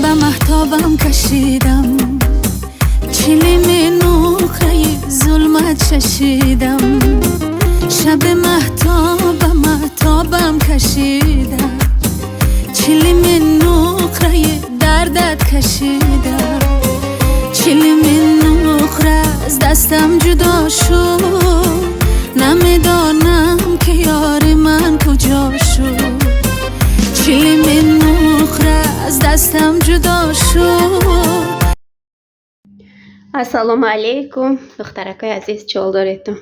Ба маҳтобам кашидам, чилими нуқраи зулмат чашидам. Шаби маҳтоб ба маҳтобам кашидам, чилими нуқраи дардат кашидам. Чилими нуқра аз дастам ҷудо шуд, намедонам ки ёри ман куҷо шуд. Чилими нуқра аз дастам ҷудо шуд. Ассалому алайкум, духтаракои азиз, чӣ ҳол доредтон?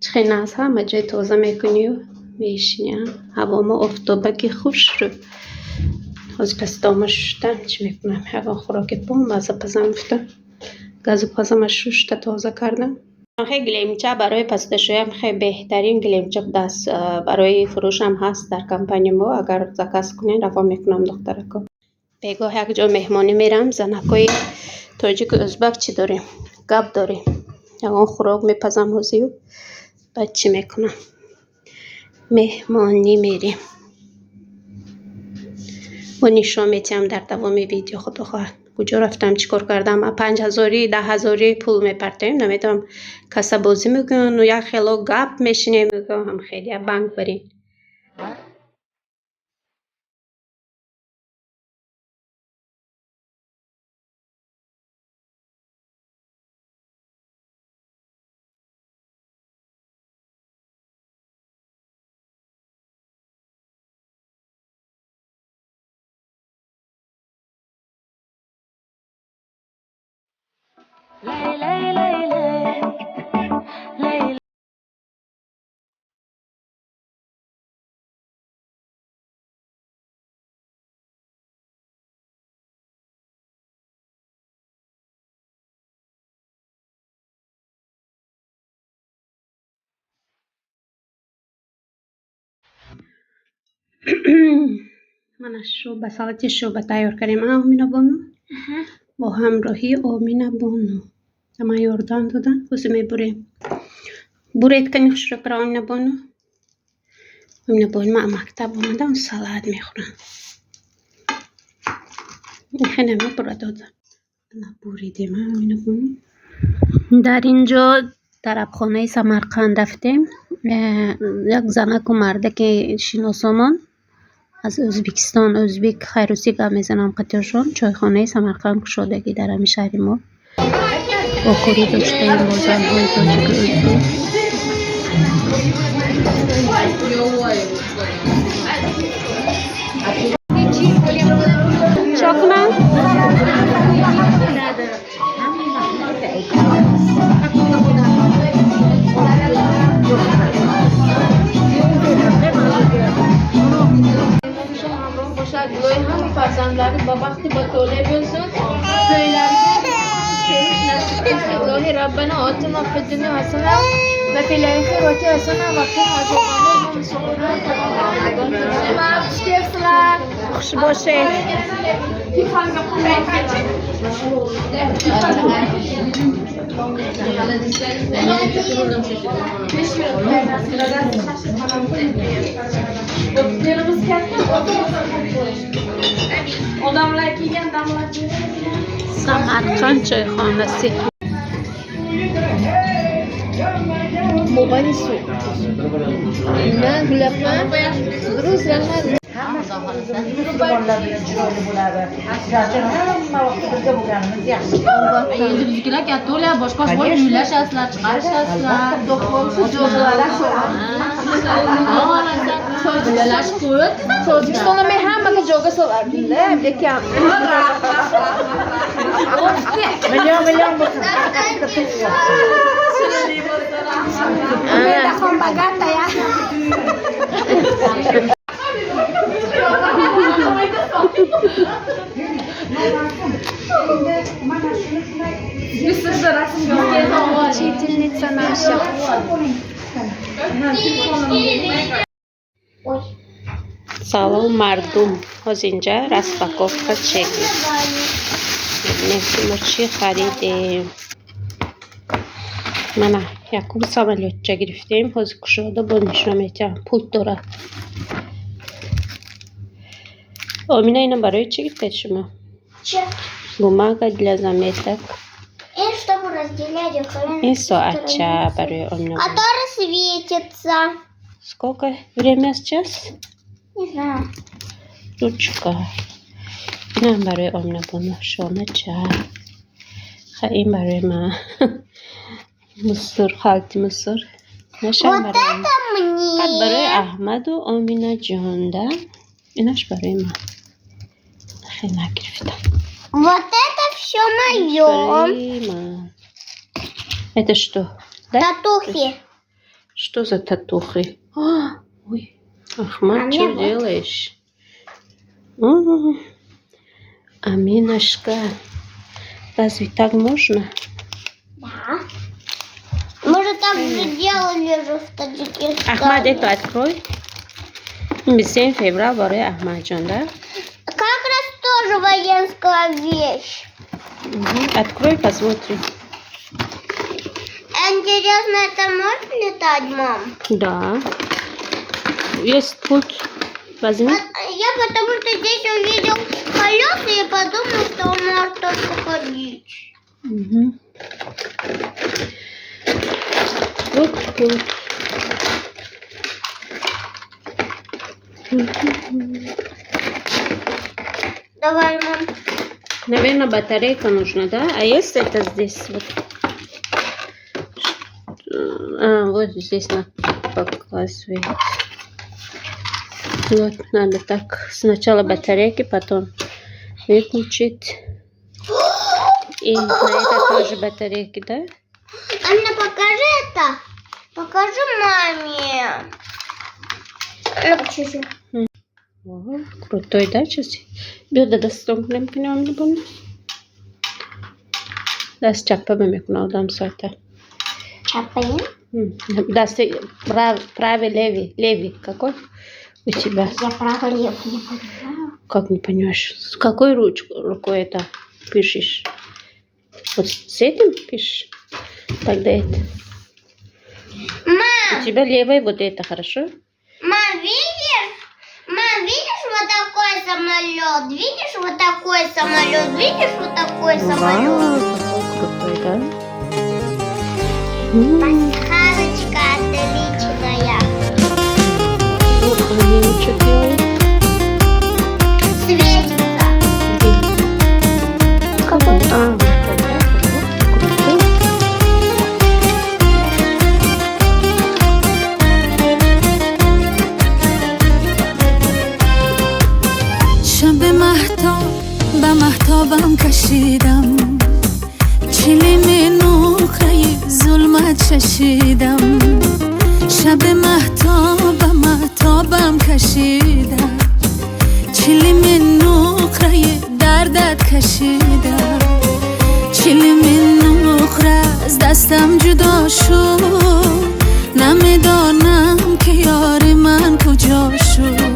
Чӣ хел нағз, ҳама ҷой тоза мекунию мешиня. Ҳавомо офтобаки хушрӯ. Ҳозир пасдома шуштам, чӣ мекунам? Ҳаво хӯроки бомазза пазам гуфтам. Газу пазама шушта тоза кардам. Хе гилемча барои пасташӯям, хе беҳтарин гилемча будааст. Барои фурӯшам ҳаст дар компания мо. Агар заказ кунед, равон мекунам, духтарако. Бегоҳ як ҷо меҳмонӣ мерам, занакҳои тоҷику ӯзбак чӣ дорем? Гап дорем. Ягон хӯрок мепазам ҳозир, баъд чӣ мекунам? Меҳмонӣ мерем. Бо нишон метиҳам дар давоми видео, худо хоҳад. Куҷо рафтам, чӣ кор кардам? 5000-ӣ, 10 000-ӣ пул мепартоем, намедонам, кассабозӣ мекунем, як хело гап мешинем, ҳам хеле банк барем. Мана шӯба, салати шӯба тайёр кардем, Омина бону? Бо ҳамроҳии Омина бону. Ба ман ёрдам додан, ҳозир мебурем. Буред кани хушрӯкара, Омина бону. Омина бону, ман мактаб омадам, салат мехӯрам. Хеле мебура дода. Буридем, Омина бону. Дар ин ҷо тарабхонаи Самарқанд рафтем. Як занаку мардаке шиносомон аз Ӯзбекистон, ӯзбек хайрусӣ гап мезанам қатиёшон. Чойхонаи Самарқанд кушодагӣ дар ҳамин шаҳри мо. Вохӯрӣ доштаем бо занҳои тоҷику ӯзбек. Чо кунам? Ҳамроҳ бошад, илоҳи ҳама фарзандлari ба бахти ба толеъ bo'lsin, to'ylariga sevish nasib qilsin. Ilohi rabbana otina fid dunya hasana va fil oxirati hasana va qina azoban nar. Xush kelibsizlar. Xush boshing. Yerimiz katta, odamlar kelgan, damlar. Samarqand choyxonasi. Mobani suv. Man gulyapman. Rus rahmat. Musulmonlar bilan chiroyli bo'ladi. Shuning hamma vaqt birga bo'lganimiz yaxshi. Endi biznikilar katta o'lar, boshqa boshqa bo'lib uylashasizlar, chiqarishasizlar. Uyalashib qo'yadi. Tojikistonda men hammaga jo'ga solardim-da, lekin Million million bo'lsin. Haqiqatda tinch bo'lsin. Menda ham bagata ya. Mana shuni shunday Учительница наша. Салом, мардум. Ҳозир инҷа распаковка чеки. Мебинем, ки мо чӣ харидем. Мана якум самолётча гирифтем. Ҳозир кушода бо нишон метиҳам. Пулт дорад. Омина, ина барои чӣ гирифтед шумо? Че? Бумага для заметок. И чтобы разделять их. Ин соатча барои Омина. Который светится. Сколько время сейчас? Не знаю. Ручка. Инам барои Омина бону, шонача. Ха, ин барои ма. Мусор, халти мусор. Нашам Вот барои это мне. Фақат барои Аҳмаду Омина ҷон, да? Инаш барои ман. Хеле нагирифтам. Вот это все мое. Барои ман. Это что? Да? Татухи. Что за татухи? А, ой, Ахмад, А мне что вот. делаешь? Аминашка, разве так можно? Да. Мы же так же делали же в Таджикистане. Ахмад, это открой. 27 феврал барои Ахмаджон, да? Как раз тоже военская вещь. Мгм. Открой, посмотрим. Интересно, это может летать, мам? Да. Есть пульт. Возьми. Я потому что здесь увидел колеса и подумал, что он может только ходить. Мгм. Вот пульт. Мгм. Давай, мам. Наверное, батарейка нужна, да? А есть это здесь? Вот. А, вот здесь на показывает. Вот, надо так. Сначала батарейки, потом выключить. И на это тоже батарейки, да? Анна, покажи это. Покажи маме. На, чуть-чуть. О, крутой, да, сейчас? Биё, дастон кунем, кунем, не помню. Даст чапа мекуна одам соата. Чапаем. Даст правый, левый, левый какой у тебя? Я право лево не понимаю. Как не понимаешь? С какой рукой это пишешь? Вот с этим пишешь? Тогда это. Мам, У тебя левый вот это, хорошо? Мам, видишь? Мам, видишь вот такой самолет? Видишь вот такой самолет? Видишь вот такой самолет? Вау, какой крутой, да? Пасхалочка отличная. Ух, они что делают? Светится. Какой? А, вот это, крутой. Шаби маҳтоб ба маҳтобам кашидам, чилими нуқраи зулмат чашидам. Шаби маҳтоб ба маҳтобам кашидам, чилими нуқраи дардат кашидам. Чилими нуқра аз дастам ҷудо шуд, намедонам ки ёри ман куҷо шуд.